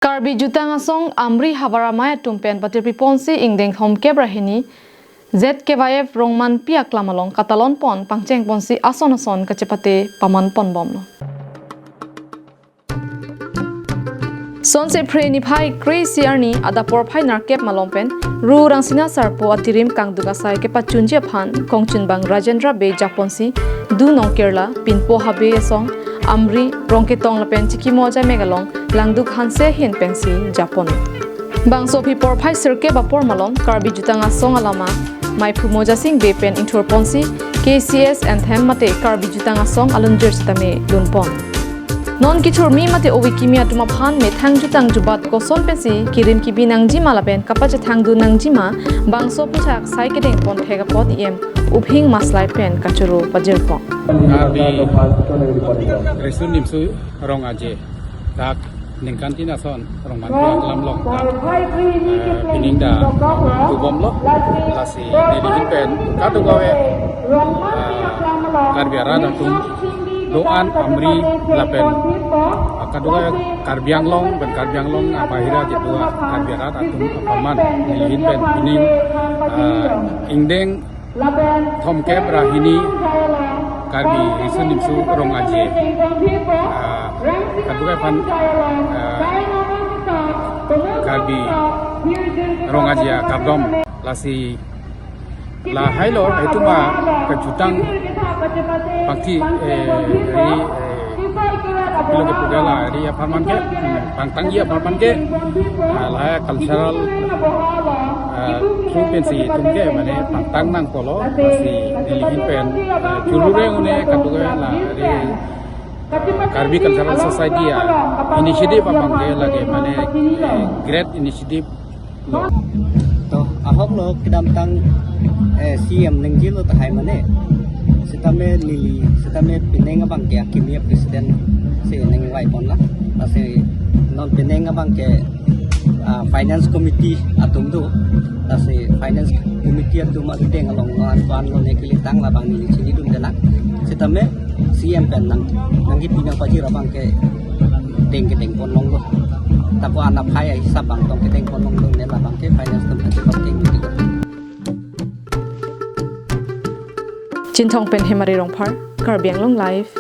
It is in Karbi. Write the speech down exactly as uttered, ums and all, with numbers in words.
Karbi Jutang Asong Amri Havar Amei atum pen patirpi ponsi ingdeng thomkep ra hini Z K Y F Rongmanpi aklam along katalon pon pangcheng ponsi ason ason kachepate paman pon bomlo. Sonse Phre niphai kre-isi arni adap porphai nerkep malom pen Ru Rangsina Sarpo atirim kangduk asai kepachunji aphan kongchunbang Rajendra Bey japonsi Du Nongkerla, Pinpo Habe Asong, Amri, Rongketong lapen Chikimo Ajaimek along Langduk Hanse ahin pensi japon. Bangso aphi porphai sirkep apor malom Karbi Jutang Asong alama Maiphu Mojasing Bey pen ingthur ponsi K C S anthem mate Karbi Jutang Asong alunjir sitame lunpon. Non kithurmi mate ove kimi atum aphan methang jutang jubat koson pensi kirim kibi nangjima lapen kapachethang dun nangjima bangso aphuthak sai kedeng pon thek apot E M Uphing Maslai pen kachoro pajirpon. Karbi Riso Nimso Rong Aje dak ningkan tin ason Rongmanpi aklam along dak, eh, pining dak dubomlo, lasi nelihin pen kadokave, eh, Karbi arat atum do-an Amri lapen, ah, kadokave Karbi Anglong pen Karbi Anglong abahira kedo Karbi arat atum apaman nelihin pen pining, ah, ingdeng thomkep ra hini Karbi Riso Nimso Rong Aje, ah, kadokave aphan, ah, Karbi Rong Aje akardom. Lasi lahailo itum akejutang pangthi, eh, ri, eh, pilo kepu ke la ri apharman ke, hmm, pangtangji apharman ke, ah, lahai cultural, ah, through pensi itum ke mane pangtang nangkoklo, lasi nelihin pen, eh, churure une kadokave la ri Karbi Cultural Society a-initiative abang ke lake mane, eh, great initiative lo. To, ahoklo kedamtang, eh, C M ningjelo tahai mane. Sitame neli, sitame penang abang ke akimi president si ningvai ponlo. Lasi non penang abang ke, ah, finance committee atum do. Lasi finance committee atum ateng along non anlo ne kelitang labang neli chinidun dela. Sitame C M pen nang, nangkipi nangpajir abang ke deng kedeng pon longlo. Tapo anap hai ahisap abang tong kedeng pon longlo ne labang ke finance atum kachepate nangji. Chinthong pen Hemari Rongphar, Karbi Anglong Live.